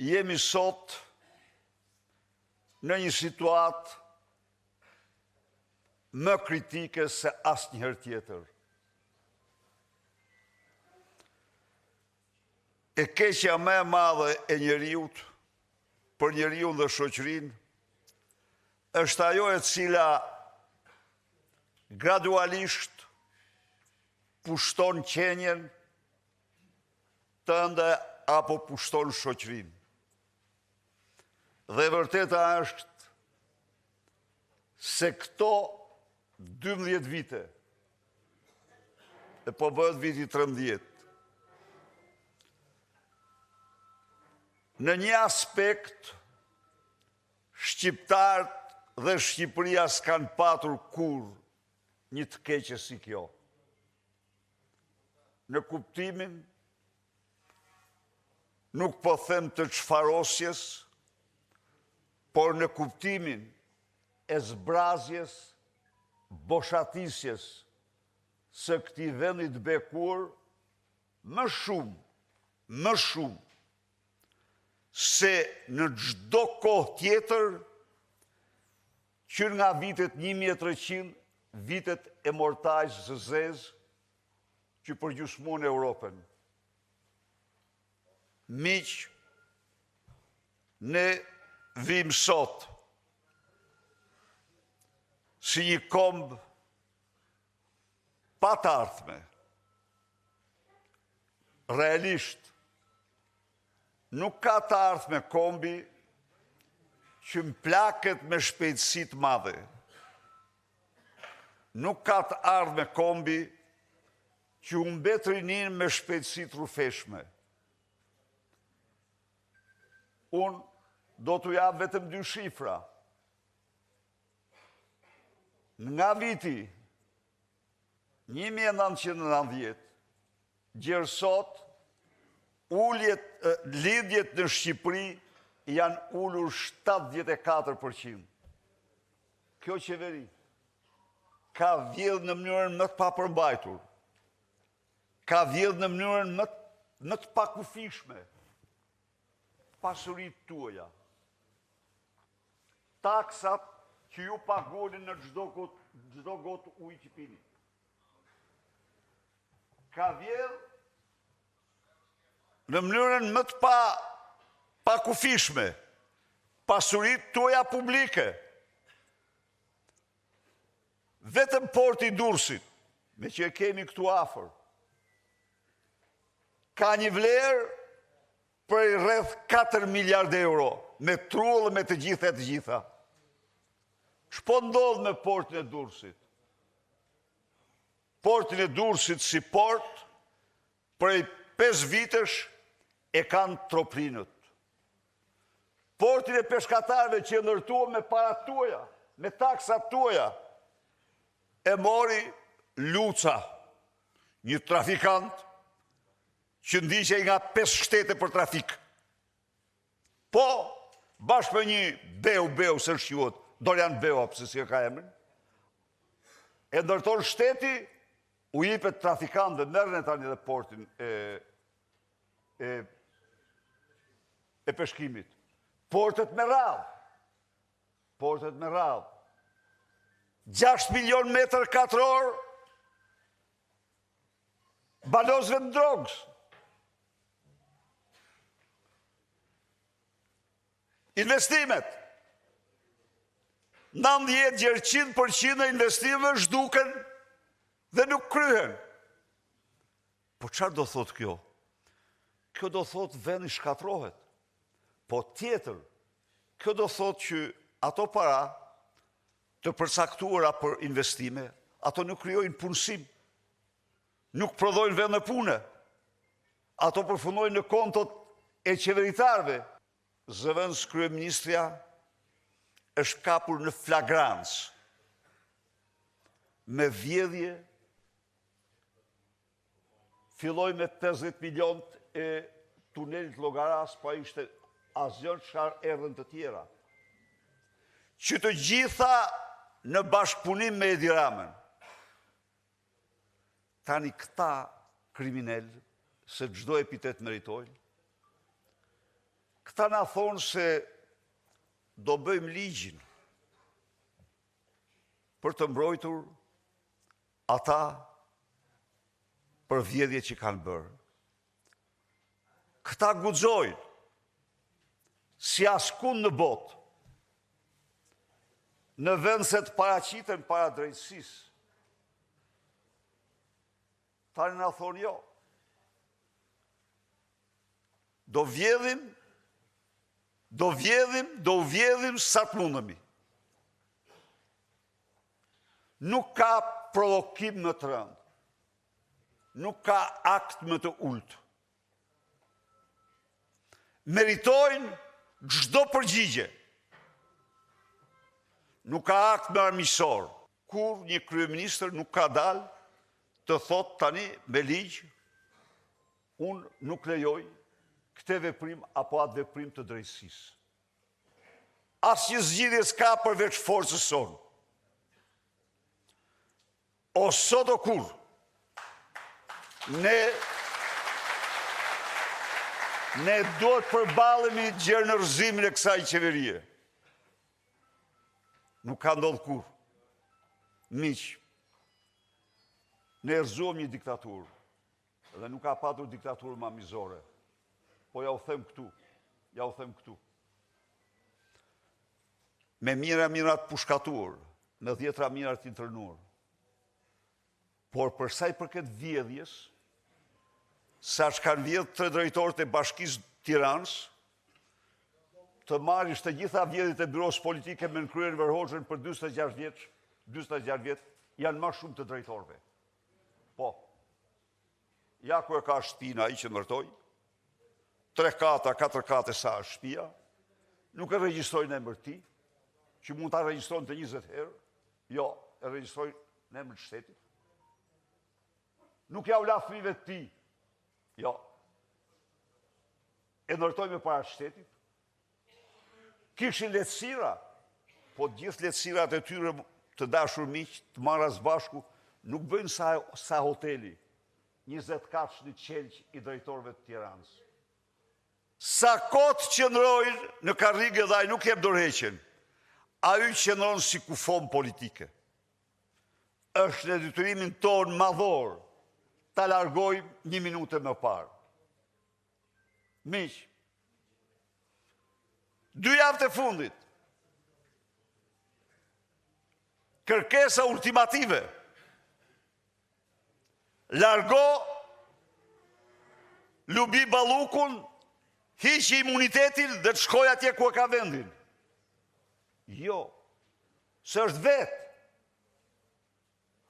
Jemi sot në një situatë më kritike se asnjëherë tjetër. E keqja më e madhe e njeriut, për njeriun dhe shoqërinë, është ajo e cila gradualisht pushton qenien tënde apo pushton shoqërinë. Dhe e vërteta është se këto 12 vite, e po bëhet viti 13, në një aspekt, shqiptarët dhe Shqipëria s'kanë patur kurrë një të keqe si kjo. Në kuptimin, nuk po them të shfarosjes, por në kuptimin e zbrazjes, boshatisjes së këtij vendi të bekuar, më shumë, më shumë, se në çdo kohë tjetër, që nga vitet 1300, vitet e murtajës së zezë, që përgjysmuan Europën. Miq, ne vijmë sot si një komb pa të ardhme. Realisht, nuk ka të ardhme kombi që mplaket me shpejtësi të madhe. Nuk ka të ardhme kombi që humbet rininë me shpejtësi të rrufeshme. Unë do t'u jap vetëm dy shifra. Nga viti 1990, gjer sot, uljet, lindjet në Shqipëri janë ulur 74%. Kjo qeveri ka vjedhë në mënyrën më të papërmbajtur, ka vjedhë në mënyrën më më të pakufishme pasuritë tuaja. Taksat që ju paguani në çdo gotë, çdo gotë ujë që pini. Ka vjedhë në mënyrën më të pa pakufishme pasuritë tuaja publike. Vetëm porti i Durrësit, meqë e kemi këtu afër, ka një vlerë prej rreth 4 miliard euro, me truall me të gjitha e të gjitha. Ç'po ndodh me portin e Durrësit? Portin e Durrësit si port, prej 5 vitesh e kanë troplinët. Portin e peshkatarëve që e ndërtuam me parat tuaja, me taksat tuaja, e mori Luca, një trafikant që ndiqej nga 5 shtete për trafik. Po, bashkë me një Beu, Beu, se quhet, Dorian Beu, apo se si e ka emrin, e ndërton shteti, u jipet trafikantëve, merrne tani dhe portin e, e, e peshkimit. Portet me radhë, portet me radhë, 6 milion metër katror, balosve të drogës. Investimet. 90 gjer 100% e investimeve zhduken dhe nuk kryhen. Po çfarë do thotë kjo? Kjo do thotë vendi shkatërrohet. Po tjetër, kjo do thotë që ato para të përcaktuara për investime, ato nuk krijojnë punësim, nuk prodhojnë vende pune. Ato përfundojnë në kontot e qeveritarëve. Zëvendëskryeministrja është kapur në flagrancë me vjedhje filloi me 50 milion e tunelit Llogarasë, pa ishte asgjë çfarë erdhën të tjera. Që të gjitha në bashkëpunim me Edi Ramën. Tani këta kriminelë, se çdo epitet meritojnë, Këta na thonë se do bëjmë ligjin për të mbrojtur ata për vjedhje që kanë bërë. Këta guxojnë, si askund në botë, në vend se të paraqiten para drejtësisë, tani na thonë jo. Do vjedhim, do vjedhim, do vjedhim sa të mundemi. Nuk ka provokim më të rëndë. Nuk ka akt më të ulët. Meritojnë çdo përgjigje. Nuk ka akt më armiqësor. Kur një kryeministër nuk ka dalë të thotë tani me ligj, unë nuk lejoj këtë veprim apo atë veprim të drejtësisë. Asnjë zgjidhje s'ka përveç forcës sonë. O sot o kurrë, ne, ne duhet përballemi gjer në rrëzimin e kësaj qeverie. Nuk ka ndodhur kurrë. Miq, ne rrëzuam një diktaturë dhe nuk ka patur diktaturë ma mizore. Po ja u them këtu, ja u them këtu. Me mijëra mijëra të pushkatuar, me dhjetra mijëra të internuar. Por për sa i përket vjedhjes, sa ç'kanë vjedhë tre drejtorët e bashkisë Tiranës, të marrish të gjitha vjedhjet e byrosë politike me në krye Enver Hoxhën për 46 vjet, 46 vjet, janë ma shumë të drejtorëve. Po, ja ku e ka shtëpinë ai që ndërtoi, tre kata, katër kate sa është shtëpia, nuk e regjistroi në emër të tij, që mund ta regjistronte 20 herë, jo, e regjistroi në emër të shtetit. Nuk ja u la fëmijëve të tij. Jo. E ndërtoi me para të shtetit. Kishin lehtësira, po të gjithë lehtësirat e tyre të dashur miq, të marra së bashku, nuk bëjnë sa, sa hoteli, 20 katësh në qelq i drejtorëve të Tiranës. Sa kohë të qëndrojnë në karrige dhe ai nuk jep dorëheqjen, ai qëndron si kufomë politike. Është në detyrimin tonë madhor ta largojmë një minutë më parë. Miq, dy javët e fundit, kërkesa ultimative, largo Lubi Ballukun, hiqi imunitetin dhe të shkojë atje ku e ka vendin. Jo, se është vetë.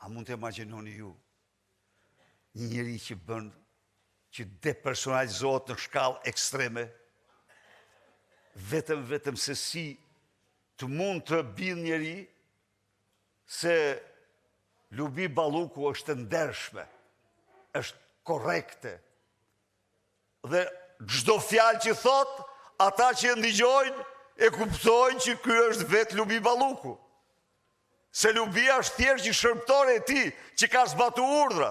A mund të imagjinoni ju një njeri që bën që depersonalizohet në shkallë ekstreme, vetëm vetëm se si të mund të bindë njeri se Lubi Balluku është e ndershme, është korrekte, dhe çdo fjalë që thotë, ata që e ndigjojnë, e kuptojnë që ky është vetë Lubi Balluku. Se Lubia është thjesht një shërbëtore e tij që ka zbatu urdhrat.